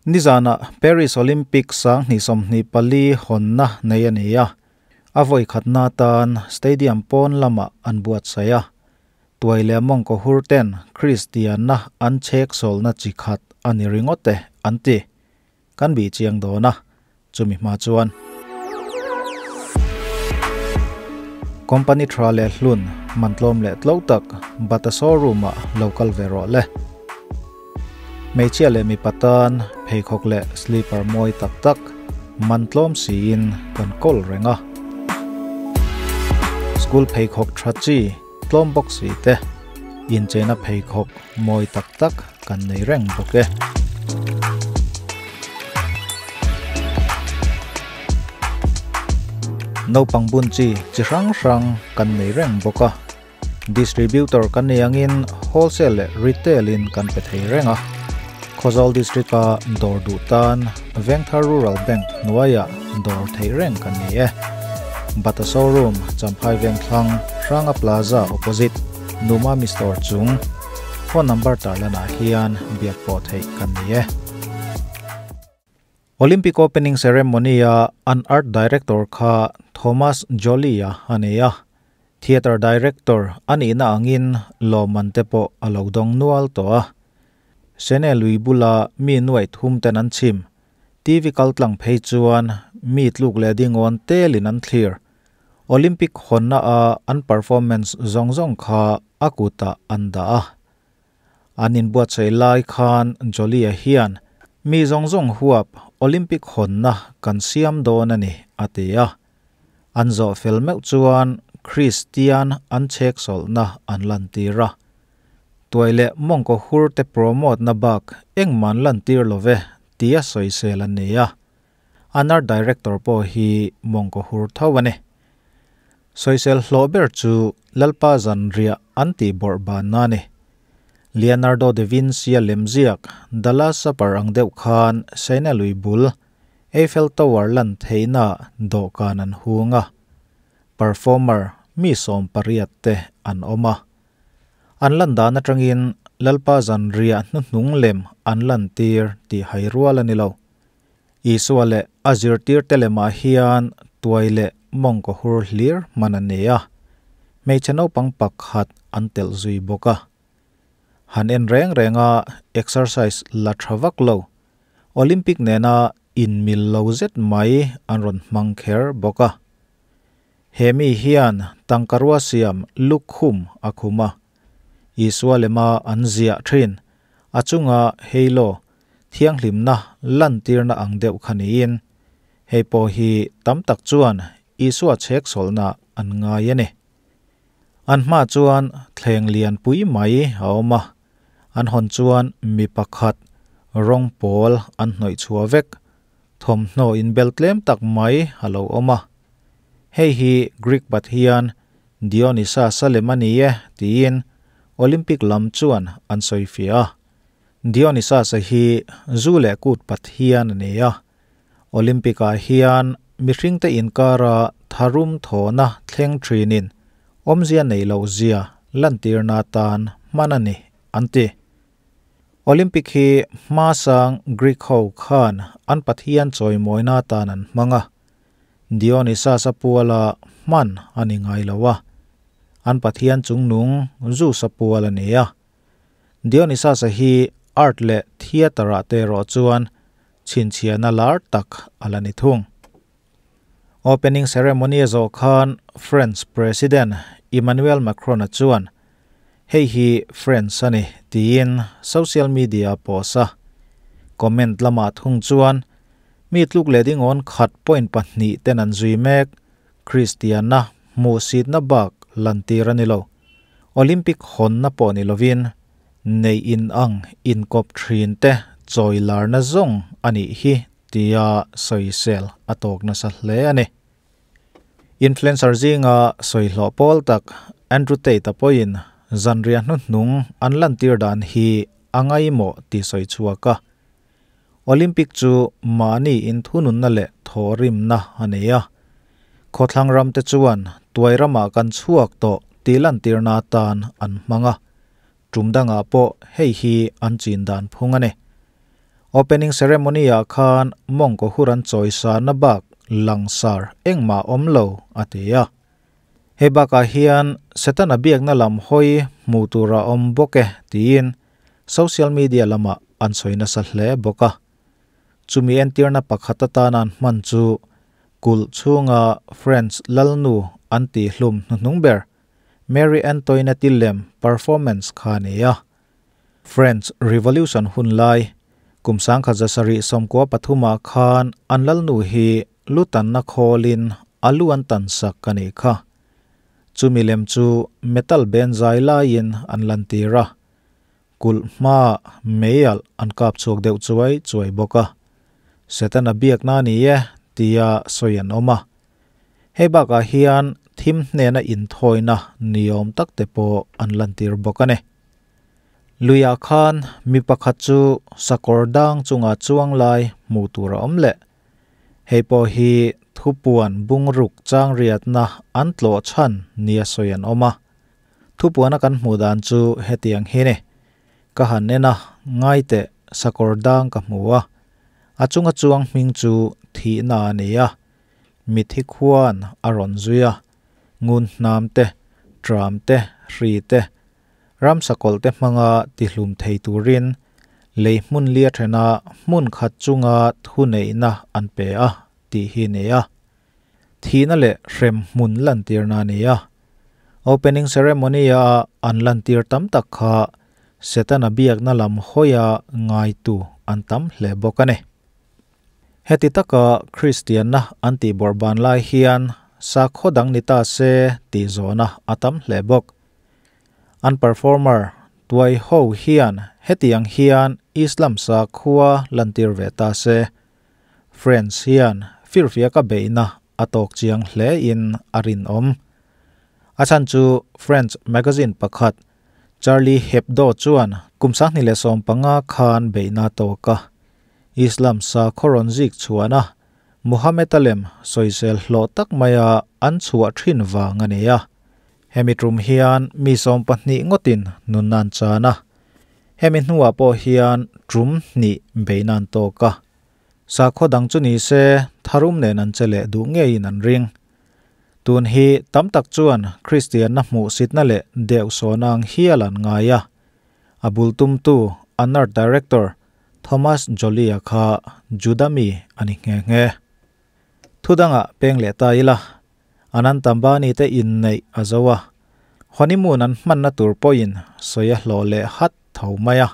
Nizana Paris Olympic 2024 honna nei ani a. A voi khatna tan stadium pawn lama an buat saya. Tuai le mong ko hurten Christian na an chek sol na chi khat ani ringote anti. Kan bi chiang do na chumi ma chuan. Company thra le hlun mantlom le tlo tak bata showroom a local vero le. Meichia le mi patan pheikhok le sleeper moi tak tak mantlom siin kan kol renga. School pheikhok thrachi tlom box si te in chena pheikhok moi tak tak kan nei reng boke. No pangbun chi chi rang rang kan nei reng boka. Distributor kan nei angin wholesale le retail in kan pe thei renga. Khawzawl district a dawr duh tan Vengthar Rural Bank hnuaiah dawr thei reng kan ni e. Bata showroom Champhai Vengthlang Hranga Plaza opposite Numami store chung phone number tarlanah hian biak pawh theih kan ni e. Olympic opening ceremony a an art director kha Thomas Joly a ani a. Theater director ani na angin lawman te pawh a lo dawng nual tawh a. Sene lui bula mi nuai thum ten an chim. TV kaltlang phei chuan mi tluk le dingon telin an thlir. Olympic honna a an performance zong zong kha akuta an da a. Anin buat sei lai khan Joly a hian mi zong zong huap Olympic honna kan siam dawn ani atia. An zo fel meuh chuan Christian an chek solna an lantira. Tuai le mongko hur te promote na bak engman lantir love tia soisel an nia. Anar director po hi mongko hur thawane. Soisel hlober chu lalpa zanria anti borban na ni. Leonardo da Vinci lemziak dala sapar ang deuh khan Sena lui bul Eiffel Tower lan theina dawhkan an hunga. Performer mi sawm pariat te an awm a. An lan dan atangin lalpa zanria hnuhnung lem an lan tir ti hai rual ani lo. Isua le a zirtir te lemah hian tuai le mongko hur hlir man an nei a. Hmeichhe naupang pakhat an telh zui bawk a. Han en reng renga exercise la tha vak lo. Olympic nena in mil lo zet mai an rawn hmang kher bawk a. Hemi hian tangkarua siam lukhum a khum a. Isua lema an zia thin. A chunga heilo thianghlimna lantirna ang deuh khaniin. Hei pawh hi tam tak chuan Isua chek solna an ngai ani. An hma chuan thleng lian pui mai a awm a. An hawn chuan mi pakhat rawng pawl an hnawih chhuah vek. Thawmhnaw inbel tlem tak mai a lo awm a. Hei hi Greek Pathian Dionysa Salem ani e tiin Olympic lam chuan an sawi fia. Dionysus hi zu le kut Pathian ani a. Olympic ah hian mihring te inkara tharum thawna thleng thinin awmzia nei lo zia lantirna tan hman ani anti. Olympic hi hma sang Greek ho khan an Pathian chawimawina tan an hmang a. Dionysus a puala hman ani ngai lo a. An Pathian chungnung Zeus a pual ani a. Dionysus hi art le theater ah te erawh chuan chhinchhiahna lar tak ala ni thung. Opening ceremony a zawh khan French President Emmanuel Macron a chuan hei hi French ani tiin social media post a. Comment lamah thung chuan mi tluk le dingon khat point pahnih ten an zui mek Christiana hmuh sitna bak lantir ani lo. Olympic honna pawh ni lovin nei in ang inkawp thin te chawilarna zawng ani hi tia sawisel a tawk nasa hle ani. Influencer zinga sawihlawh pawl tak Andrew Tate a pawhin zanria hnuhnung an lantir dan hi a ngaimawh ti sawi chhuak a. Olympic chu mahni inthununna le thawrimna a nei a. Khawthlang ram te chuan tuai ramah kan chhuak tawh ti lantirna tan an hmang a. Tum dangah pawh hei hi an chin dan phung ani. Opening ceremony ah khan mawngkaw hur an chawisa na bak langsar engmah awm lo a ti a. Hei bakah hian Setana biakna lam hawi hmuh tur a awm bawk e tiin social media lamah an sawi nasa hle bawk a. Chumi entirna pakhat atana an hman chu kulh chhunga French lalnu an tihhlum hnuhnung ber Mary Antoinette-i lem performance kha a ni a. French Revolution hun lai kum 1793 ah khan an lalnu hi lu tanna khawlin a lu an tansak a nih kha. Chumi lem chu metal ben zai laiin an lantir a, kulh hmaah meialh an kap chhuak deuh chuai chuai bawk a. Setana biakna a ni e tia sawi an awm a. Hei bakah hian thim hnena inthawina niawm tak te pawh an lantir bawk a ni. Luiah khan mi pakhat chu sakawr dang chunga chuang lai hmuh tur a awm leh. Hei pawh hi thupuan bungruk chang riatna an tlawh chhan nia sawi an awm a. Thupuana kan hmuh dan chu hetiang hi ni. Ka han en a, ngaiteh sakawr dang ka hmu a. A chunga chuang hming chu thihna a ni a. Mithi khuan a rawn zui a, ngun hnam te, tram te, hri te, Ramsa kawlhte hmanga tihlum thei turin lei hmun lia thena hmun khat chunga thuneihna an pe a tih hi a ni a. Thihna leh hrem hmun lantirna a ni a. Opening ceremony-a an lantir tam tak kha Setana biakna lam hawia ngaitu an tam hle bawk a ni. Heti taka Kristianna an tihbawrh ban lai hian sakhaw dang ni ta se tih zawhna a tam hle bawk. An performer tuai ho hian hetiang hian Islam sakhua lantir ve ta se, French hian firfiaka beihna a tawk chiang hle in a rinawm. A chhan chu French magazine pakhat Charlie Hebdo chuan kum 2015 khan beihna a tawk a, Islam sakhaw rawn zik chhuan a, Muhammad a lem sawisel hlawh tak maia an chhuah thin vang a ni a. Hemi tum hian mi 20 ngawtin nun an chan a, hemi hnuah pawh hian tum hnih beihna an tawk a. Sakhaw dang chu ni se tharum nen an che leh duh ngeiin an ring. Tun hi tam tak chuan Kristianna hmuhsitna leh deuhsawhna ang hial an ngai a. A bul tumtu an art director Thomas Joly-a kha Juda mi a ni nghe nghe. Thudangah peng leh ta ila, Anant Ambani te inneih a zo a, honeymoon an hmanna tur pawhin sawi a hlawh leh hat tho mai a.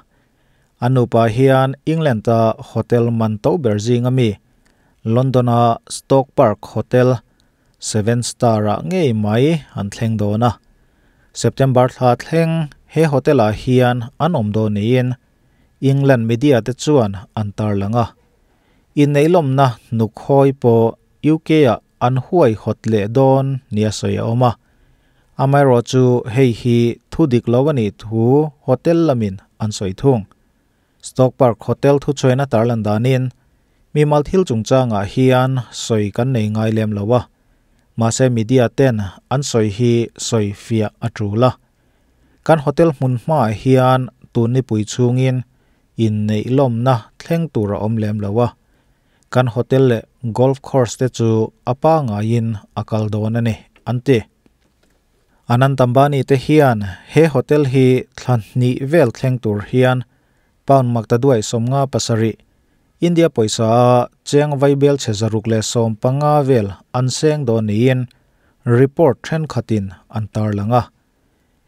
An nupa hian England-a hotel man to ber zinga mi, London-a Stoke Park Hotel, seven star-ah ngei mai an thleng dawn a. September thla thleng he hotel-ah hian an awm dawn niin England media te chuan an tarlang a. Inneih lawmna hnukhawi pawh UK-ah an huaihawt leh dawn nia sawi a awm a. Amaherawhchu hei hi thu dik lo a nih thu hotel lamin an sawi thung. Stoke Park Hotel thuchhuaina tarlan danin mimal thil chungchangah hian sawi kan nei ngai lem lo a, mahse media ten an sawi hi sawi fiah a tul a. Kan hotel hmun hmaah hian tun nipui chhungin inneih lawmna thleng tur a awm lem lo a. Kan hotel leh golf course te chu a pangaiin a kal dawn a ni, an ti. Anant Ambani te hian he hotel hi thla hnih vel thleng tur hian pound maktaduai 57, India pawisa a cheng vaibel chhe 115 vel an seng dawn niin report thenkhatin an tarlang a.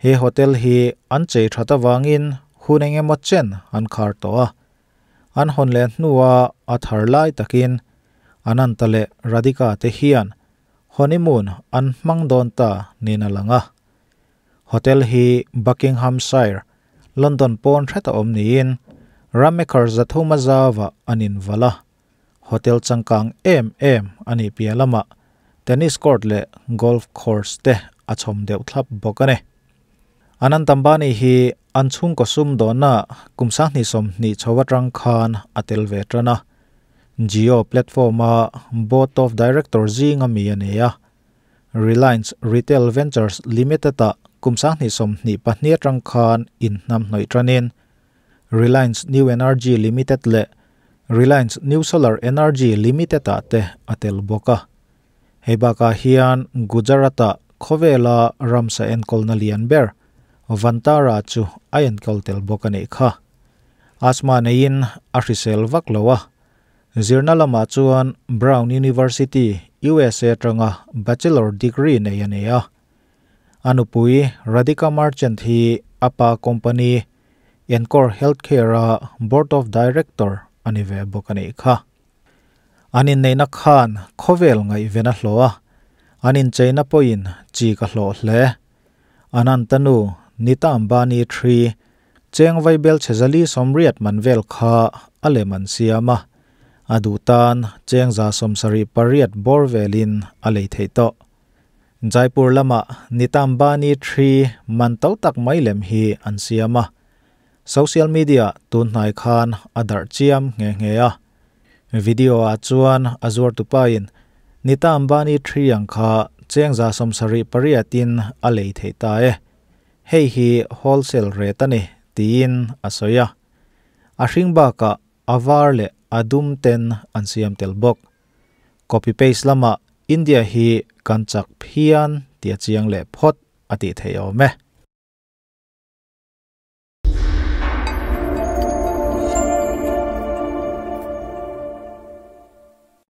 He hotel hi an chei that avangin hun engemaw chen an khar tawh a. An hawn leh hnua a thar lai takin Ananta leh Radhika te hian honeymoon an hmang dawn ta niin a lang a. Hotel hi Buckinghamshire, London pawn hreta awm niin Ramekar 300 a zauah an invalh a. Hotel changkang em em a nih piah lamah tennis court leh golf course te a chhawm deuh thlap bawk a ni. Anant Ambani hi an chhungkaw sumdawnna kum 2020 chho atang khan a tel ve tan a. Jio platform-a Board of Director zinga mi a ni a. Reliance Retail Ventures Limited-ah kum 2024 atang khan inhnamhnawih tanin Reliance New Energy Limited leh Reliance New Solar Energy Limited-ah te a tel bawk a. Hei bakah hian Gujarat-ah khawvela ramsa enkawlna lian ber Vantara chu a enkawl tel bawk a nih kha. Asthma neiin a hrisel vak lo a. Zirna lamah chuan Brown University, USA atanga Bachelor degree nei a ni a. A nupui Radhika Merchant hi a pa company Encore Healthcare-a Board of Director a ni ve bawk a nih kha. An inneihna khan khawvel ngaihven a hlawh a, an incheina pawhin chi ka hlawh hle. Ananta nu Nita Ambani thi cheng vaibel chhe 480 man vel kha a lem an siam a, a duh tan cheng 178 bawr velin a lei theih tawh. Jaipur lama Nita Ambani thi man to tak mai lem hi an siam a. Social media tun hnai khan a darh chiam nghe nghe a. Video ah chuan a zuar tupain Nita Ambani thi ang kha cheng 78in a lei thei ta e. Hei hi wholesale rate a ni tiin a sawi a. A hring bakah a var leh a dum ten an siam tel bawk. Copy paste lama India hi kan chak phian tia chiang leh phawt a tih theih awm e.